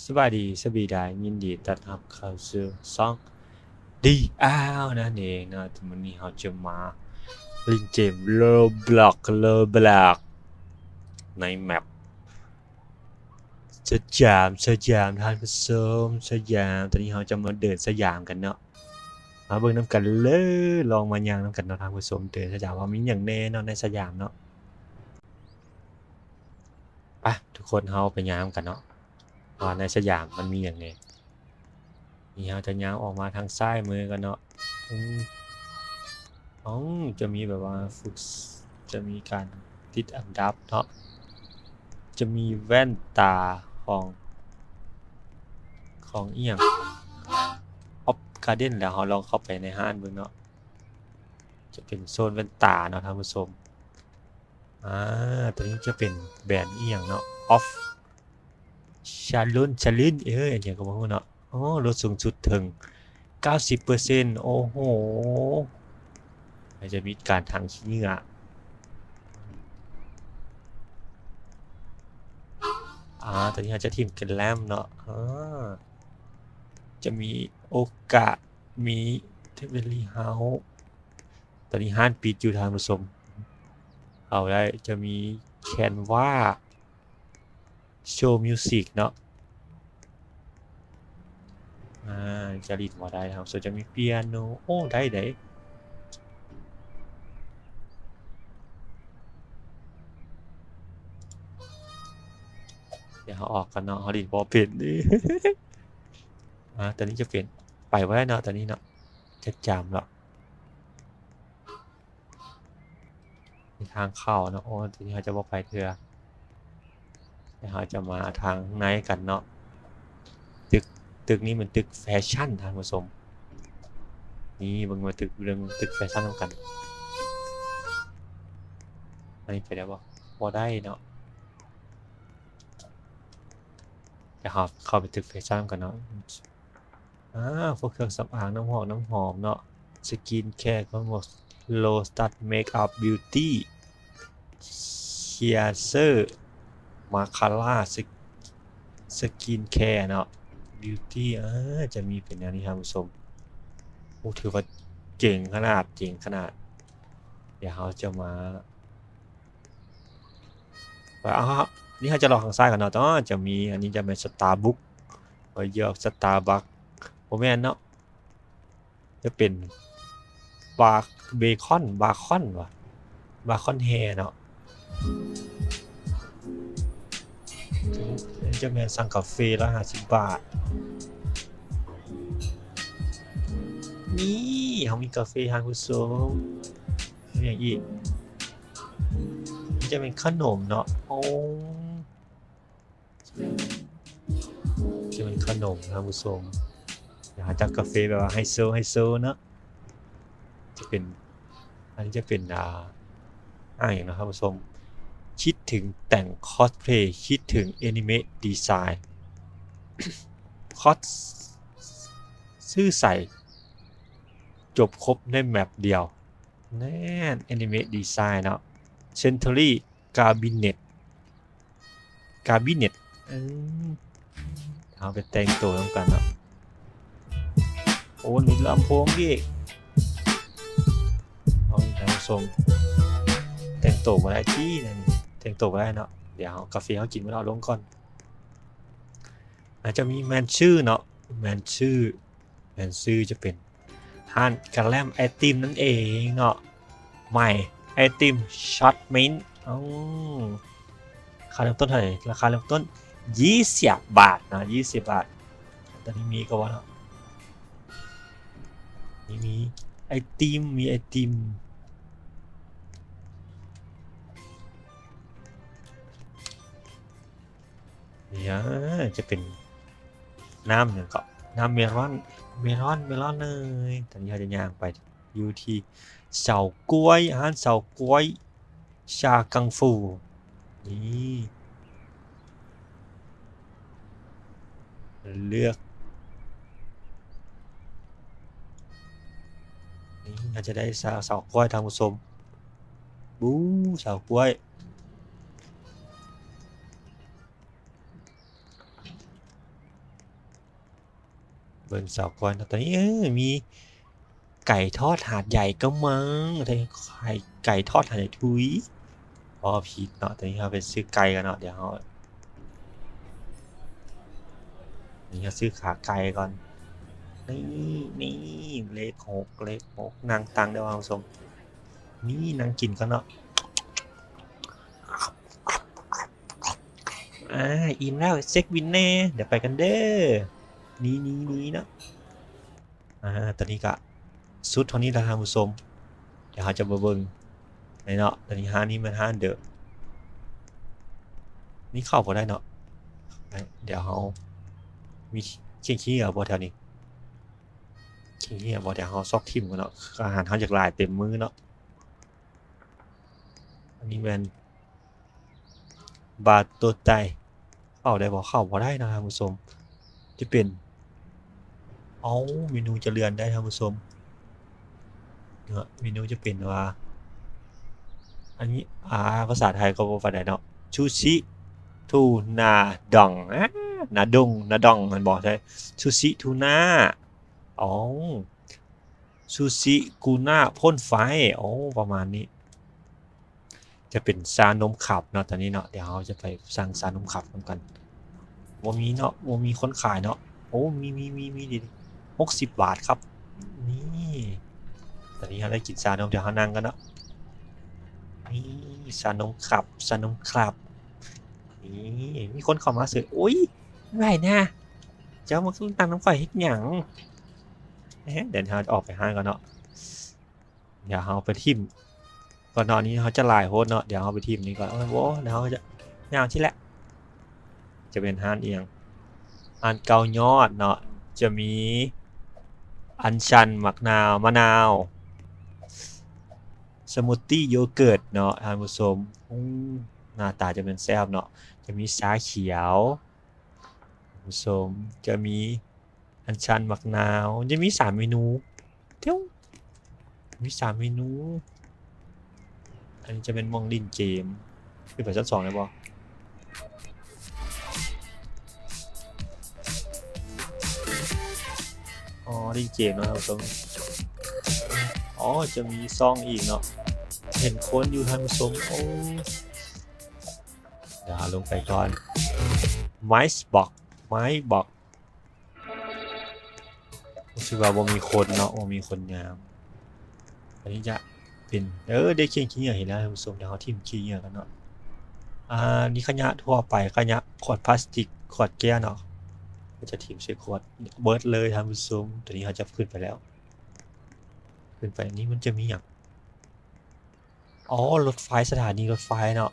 ສະບາຍດີ ສະບາຍດີ ຍິນດີຕ້ອນຮັບເຂົ້າສູ່ຊ່ອງ ດີແອລ ນັ້ນເອງເນາະ. ມື້ນີ້ເຮົາຈະມາຫຼິ້ນເກມ Roblox Roblox ໃນແມັບສະຫຍາມ ສະຫຍາມ ທ່ານຜູ້ຊົມ ສະຫຍາມ. ຕອນນີ້ເຮົາຈະມາເດີນສະຫຍາມກັນເນາະ. ມາເບິ່ງນຳກັນເລີຍ ລອງມາຍ່າງນຳກັນເນາະທ່ານຜູ້ຊົມ ເດີນສະຫຍາມວ່າມີຫຍັງແດ່ເນາະໃນສະຫຍາມເນາະ. ໄປ ທຸກຄົນ ເຮົາໄປຍ່າງນຳກັນເນາະ ວ່າໃນສະຫຍາມມັນມີຫຍັງແດ່. ນີ້ເຮົາຈະຍ່າງອອກມາທາງຊ້າຍມືກ່ອນເນາະ. ອືມ ອໍ ຈະມີແບບວ່າຝຶກ ຈະມີການຕິດອັນດັບເນາະ. ຈະມີແວ່ນຕາຂອງ ຂອງອີ່ຫຍັງ Olive Garden ແລ້ວເຮົາລອງເຂົ້າໄປໃນຮ້ານເບິ່ງເນາະ. ຈະເປັນໂຊນແວ່ນຕາເນາະທ່ານຜູ້ຊົມ. ອາ ຕົວນີ້ຈະເປັນແບຣນອີ່ຫຍັງເນາະ Of Sharon Sharon ເອີຍ ອັນຫຍັງກໍບໍ່ຮູ້ເນາະ. ໂອ້ ລົດສູງສຸດເຖິງເກົ້າສິບເປີເຊັນ ໂອ້ໂຫ ອາດຈະມີການຖັງຂີ້ເຫຍື້ອ. ອາ ຕອນນີ້ເຮົາຈະຖິ້ມ Glam ເນາະ. ອາ ຈະມີໂອກາ ມີ Beverly House ຕອນນີ້ຮ້ານປິດຢູ່ທ່ານຜູ້ຊົມ. ເຂົ້າໄດ້ ຈະມີ Canva Show Music ເນາະ. ອາ ຈະຫຼິ້ນບໍ່ໄດ້ ເຮົາຈະມີ Piano ໂອ້ ໄດ້ເດ້. ດຽວເຮົາອອກກ່ອນເນາະ ເຮົາຫຼິ້ນບໍ່ເປັນ. ອາ ຕອນນີ້ຈະເປັນ ໄປບໍ່ໄດ້ເນາະ ຕອນນີ້ເນາະ ຈະຈຳແລ້ວ. ມີທາງເຂົ້າເນາະ. ໂອ້ ທີນີ້ເຮົາຈະບໍ່ໄປເທື່ອ ແລ້ວເຮົາຈະມາທາງໃນກັນເນາະ. ຕຶກ ຕຶກນີ້ແມ່ນຕຶກແຟຊັ່ນທ່ານຜູ້ຊົມ. ນີ້ເບິ່ງວ່າຕຶກ ເບິ່ງຕຶກແຟຊັ່ນນຳກັນ. ອັນນີ້ໄປໄດ້ບໍ່? ບໍ່ໄດ້ເນາະ. ດຽວເຮົາເຂົ້າໄປຕຶກແຟຊັ່ນນຳກັນເນາະ. ອາ ພວກເຄື່ອງສຳອາງ ນ້ຳຫອມ ນ້ຳຫອມເນາະ Skincare ພວກ Lotus Makeup Beauty Cleanser Mascara Skincare ເນາະ Beauty ອາ ຈະມີເປັນແນວນີ້ທ່ານຜູ້ຊົມ. ໂອ້ ຖືວ່າເກັ່ງຂະໜາດ ເກັ່ງຂະໜາດ. ດຽວເຮົາຈະມາ ວ່າ ເອົາ ນີ້ເຮົາຈະລອງທາງຊ້າຍກ່ອນເນາະ. ຕອນຈະມີ ອັນນີ້ຈະແມ່ນ Starbucks ເອີ Starbucks ບໍ່ແມ່ນເນາະ ຈະເປັນ Bar Bacon Bacon ຫວາ Bacon Hair ເນາະ. ຈະແມ່ນສັ່ງກາເຟຮ້ອຍຫ້າສິບບາດ. ນີ້ ເຮົາມີກາເຟທ່ານຜູ້ຊົມ. ມີຫຍັງອີກ? ນີ້ຈະເປັນຂະໜົມເນາະ. ໂອ້ ຈະເປັນຂະໜົມທ່ານຜູ້ຊົມ. ດຽວເຮົາຈັດກາເຟແບບວ່າໄຮໂຊ ໄຮໂຊເນາະ. ຈະເປັນ ອັນນີ້ຈະເປັນ ອ່າ ອ່ານຫຍັງເນາະທ່ານຜູ້ຊົມ? ຄິດເຖິງແຕ່ງຄອສເພລ ຄິດເຖິງແອນິເມະດີໄຊນ໌ ຄອສ ຊື່ໃສ ຈົບຄົບໃນແມັບດຽວ. ແນ່ນ ແອນິເມະດີໄຊນ໌ເນາະ Century Cabinet Cabinet ເອີ ເຮົາໄປແຕ່ງໂຕນຳກັນເນາະ. ໂອ້ ມີລຳໂພງອີກ. ເອົາ ທ່ານຜູ້ຊົມ ແຕ່ງໂຕບໍ່ໄດ້ຕິ ແຕ່ງໂຕບໍ່ໄດ້ເນາະ. ດຽວເຮົາ ກາເຟເຮົາກິນໝົດ ເອົາລົງກ່ອນ. ອາດຈະມີແມ່ນຊື່ເນາະ ແມ່ນຊື່ ແມ່ນຊື່ຈະເປັນ ຮ້ານກະແລັມໄອຕິມນັ້ນເອງເນາະ My Item Shop Mint. ເອົ້າ ລາຄາເລີ່ມຕົ້ນເທົ່າໃດ? ລາຄາເລີ່ມຕົ້ນ ຊາວບາດເນາະ ຊາວບາດ. ຕອນນີ້ມີກໍບໍ່ເນາະ ນີ້ມີໄອຕິມ ມີໄອຕິມ. ນີ້ ອາ ຈະເປັນນ້ຳຫຍັງເກາະ ນ້ຳເມລອນ ເມລອນ ເມລອນເອີຍ. ຕອນນີ້ເຮົາຈະຍ່າງໄປຢູ່ທີ່ເສົາກ້ວຍ ຮ້ານເສົາກ້ວຍ ຊາກັງຟູ. ນີ້ ເລືອກ ນີ້ ເຮົາຈະໄດ້ຊາ ເສົາກ້ວຍທ່ານຜູ້ຊົມ. ບູ ເສົາກ້ວຍ. ບິ່ງເສົາກ່ອນເນາະ. ຕອນນີ້ ເອີ ມີໄກ່ທອດຫາດໃຫຍ່ກໍມັງ ໄກ່ທອດຫາດໃຫຍ່ ທຸຍ ເວົ້າຜິດເນາະ. ຕອນນີ້ເຮົາໄປຊື້ໄກ່ກັນເນາະ ດຽວເຮົາ ດຽວເຮົາຊື້ຂາໄກ່ກ່ອນ. ນີ້ ນີ້ ເລກຫົກ ເລກຫົກ ນັ່ງຕັງເດີທ່ານຜູ້ຊົມ. ນີ້ນັ່ງກິນກ່ອນເນາະ. ອາ ອີ່ມແລ້ວ ເຊັກບິນແດ່ ດຽວໄປກັນເດີ. ນີ້ ນີ້ ນີ້ເນາະ. ອາ ຕອນນີ້ກະສຸດເທົ່ານີ້ແລ້ວທ່ານຜູ້ຊົມ. ດຽວເຮົາຈະມາເບິ່ງນີ້ເນາະ. ຕອນນີ້ຮ້ານນີ້ແມ່ນຮ້ານເດີ ນີ້ເຂົ້າບໍ່ໄດ້ເນາະ. ດຽວເຮົາມີຂຽງຂີ້ເຫຍື້ອບໍ່ແຖວນີ້? ຂຽງຂີ້ເຫຍື້ອບໍ່? ດຽວເຮົາຊອກຖິ້ມກ່ອນເນາະ. ອາຫານເຮົາຢາກຫຼາຍເຕັມມື້ເນາະ. ອັນນີ້ແມ່ນບາໂຕໄຕ ເຂົ້າໄດ້ບໍ່? ເຂົ້າບໍ່ໄດ້ນະທ່ານຜູ້ຊົມ. ຈະເປັນ ເອົ້າ ເມນູຈະເລື່ອນໄດ້ທ່ານຜູ້ຊົມເນາະ. ເມນູຈະເປັນວ່າ ອັນນີ້ ອາ ພາສາໄທກໍບໍ່ປານໃດເນາະ. ຊູຊິທູນາດອງ ອາ ນາດົງ ນາດອງ ແມ່ນບໍ່? ໃຊ່ ຊູຊິທູນາ ອໍ ຊູຊິທູນາພົ່ນໄຟ ໂອ້ ປະມານນີ້. ຈະເປັນຊານົມຂັບເນາະ ຕອນນີ້ເນາະ. ດຽວເຮົາຈະໄປສັ່ງຊານົມຂັບນຳກັນ. ບໍ່ມີເນາະ ບໍ່ມີຄົນຂາຍເນາະ. ໂອ້ ມີ ມີ ມີ ມີ ນີ້ ຫົກສິບບາດຄັບ. ນີ້ ຕອນນີ້ເຮົາໄດ້ກິນຊານົມ ດຽວເຮົານັ່ງກັນເນາະ. ນີ້ ຊານົມຂັບ ຊານົມຂັບ. ນີ້ ມີຄົນເຂົ້າມາຊື້. ໂອ້ຍ ໄຫວນະ ເຈົ້າມານັ່ງນຳຂ້ອຍເຮັດຫຍັງ? ເອີ ດຽວເຮົາອອກໄປຮ້ານກ່ອນເນາະ. ດຽວເຮົາໄປຖິ້ມກ່ອນເນາະ. ອັນນີ້ເຮົາຈະຫຼາຍໂພດເນາະ. ດຽວເຮົາໄປຖິ້ມນີ້ກ່ອນ. ໂອ້ຍ ດຽວເຮົາຈະຍ່າງທີ່ແຫຼະ. ຈະເປັນຮ້ານອີ່ຫຍັງ? ຮ້ານເກົ້າຍອດເນາະ. ຈະມີອັນຊັນ ໝາກນາວ ມະນາວ ສະມູດຕີ້ໂຢເກີດເນາະທ່ານຜູ້ຊົມ. ອືມ ໜ້າຕາຈະແມ່ນແຊບເນາະ. ຈະມີຊາຂຽວ ທ່ານຜູ້ຊົມ. ຈະມີອັນຊັນ ໝາກນາວ. ຈະມີສາມເມນູ. ເອີວ ມີສາມເມນູ. ອັນນີ້ຈະແມ່ນໝ່ອງຫຼິ້ນເກມ. ຂຶ້ນໄປຊັ້ນສອງໄດ້ບໍ່? ອໍ ຫຼິ້ນເກມເນາະທ່ານຜູ້ຊົມ. ອໍ ຈະມີຊ່ອງອີກເນາະ. ເຫັນຄົນຢູ່ທ່ານຜູ້ຊົມ. ໂອ້ ດຽວເຮົາລົງໄປກ່ອນ. ໄມສ໌ບັອກ ໄມສ໌ບັອກ. ຮູ້ສຶກວ່າບໍ່ມີຄົນເນາະ ບໍ່ມີຄົນຍາມ. ອັນນີ້ຈະເປັນ ເອີ ໄດ້ຂຽງຂີ້ເຫຍື້ອເຫັນແລ້ວທ່ານຜູ້ຊົມ. ດຽວເຮົາຖິ້ມຂີ້ເຫຍື້ອກັນເນາະ. ອາ ນີ້ຂະຫຍະທົ່ວໄປ ຂະຫຍະຂວດພລາສຕິກ ຂວດແກ້ວເນາະ. ເຮົາຈະຖິ້ມໃສ່ຂວດເບິດເລີຍທ່ານຜູ້ຊົມ. ຕອນນີ້ເຮົາຈະຂຶ້ນໄປແລ້ວ. ຂຶ້ນໄປນີ້ມັນຈະມີຫຍັງ? ອໍ ລົດໄຟ ສະຖານີລົດໄຟເນາະ.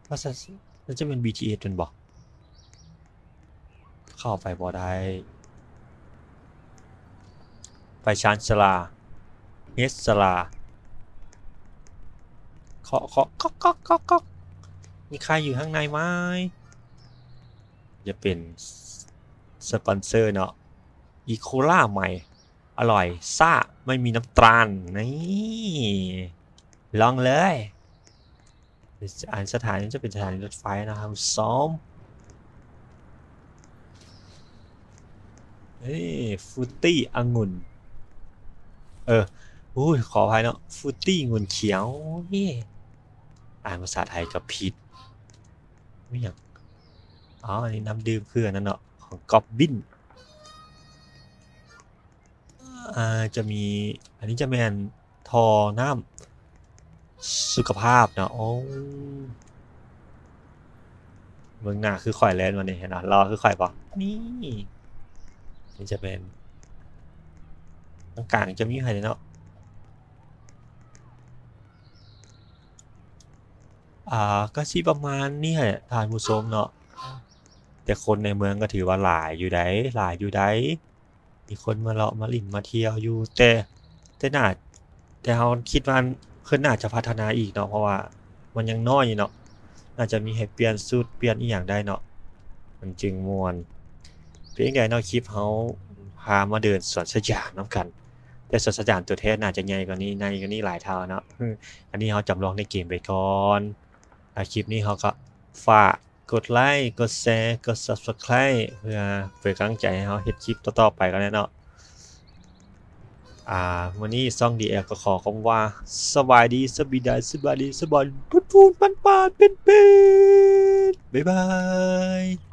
ວ່າຊັ້ນ ໜ້າຈະແມ່ນ ບີທີເອສ ແມ່ນບໍ່? ເຂົ້າໄປບໍ່ໄດ້. ໄປຊານຊາລາ ເຮດຊາລາ. ເຄາະ ເຄາະ ກອກ ກອກ ກອກ ກອກ. ມີໃຄຢູ່ຂ້າງໃນໄໝ? ຈະເປັນສະປອນເຊີເນາະ. ອີໂຄລາໃໝ່ ອະຮ່ອຍ ຊາ ໄມ່ມີນ້ຳຕານ. ນີ້ ລອງເລີຍ. ອັນສະຖານີຈະເປັນສະຖານີລົດໄຟນະທ່ານຜູ້ຊົມ. ເອີ ຟຣຸດຕີ້ອະງຸ່ນ ເອີ ໂອ້ຍ ຂໍອະໄພເນາະ ຟຣຸດຕີ້ອະງຸ່ນຂຽວ. ໂອ້ຍ ອ່ານພາສາໄທກໍຜິດ. ມີຫຍັງ? ອໍ ອັນນີ້ນ້ຳດື່ມຄືອັນນັ້ນເນາະ ຂອງກອບບິນ. ອ່າ ຈະມີ ອັນນີ້ຈະແມ່ນທໍ່ນ້ຳສຸຂະພາບເນາະ. ໂອ້ ເບິ່ງໜ້າຄືຂ້ອຍແລ້ວບັດນີ້ ເຫັນບໍ່? ຫຼໍ່ຄືຂ້ອຍບໍ່? ນີ້ ນີ້ຈະແມ່ນ ກາງໆ ຈະມີໃຜເນາະ. ອ່າ ກໍຊິປະມານນີ້ແຫຼະທ່ານຜູ້ຊົມເນາະ. ແຕ່ຄົນໃນເມືອງກໍຖືວ່າຫຼາຍຢູ່ໃດ໋ ຫຼາຍຢູ່ໃດ໋. ມີຄົນມາເລາະມາຫຼິ້ນມາທ່ຽວຢູ່ ແຕ່ ແຕ່ໜ້າ ແຕ່ເຮົາຄິດວ່າເພິ່ນໜ້າຈະພັດທະນາອີກເນາະ ເພາະວ່າມັນຍັງນ້ອຍຢູ່ເນາະ. ໜ້າຈະມີໃຫ້ປ່ຽນຊຸດປ່ຽນອີ່ຫຍັງໄດ້ເນາະ ມັນຈຶ່ງມ່ວນ. ເປັນຈັ່ງໃດເນາະ ຄລິບເຮົາພາມາເດີນສວນສະຫຍາມນຳກັນ ແຕ່ສວນສະຫຍາມຕົວແທ້ໜ້າຈະໃຫຍ່ກວ່ານີ້ ໃຫຍ່ກວ່ານີ້ຫຼາຍເທົ່າເນາະ. ອັນນີ້ເຮົາຈຳລອງໃນເກມໄປກ່ອນ. ອາ ຄລິບນີ້ເຮົາກໍຝາກ ກົດໄລ ກົດແຊ ກົດ Subscribe ເພື່ອເປັນກຳລັງໃຈໃຫ້ເຮົາເຮັດຄລິບຕໍ່ໆໄປກັນແນ່ເນາະ. ອ່າ ມື້ນີ້ຊ່ອງ ດີແອລ ກໍຂໍຄຳວ່າ ສະບາຍດີ ສະບາຍດີ ສະບາຍດີ ສະບາຍດີ ພຸດໆ ປັນໆ ເປັນໆ ບາຍບາຍ.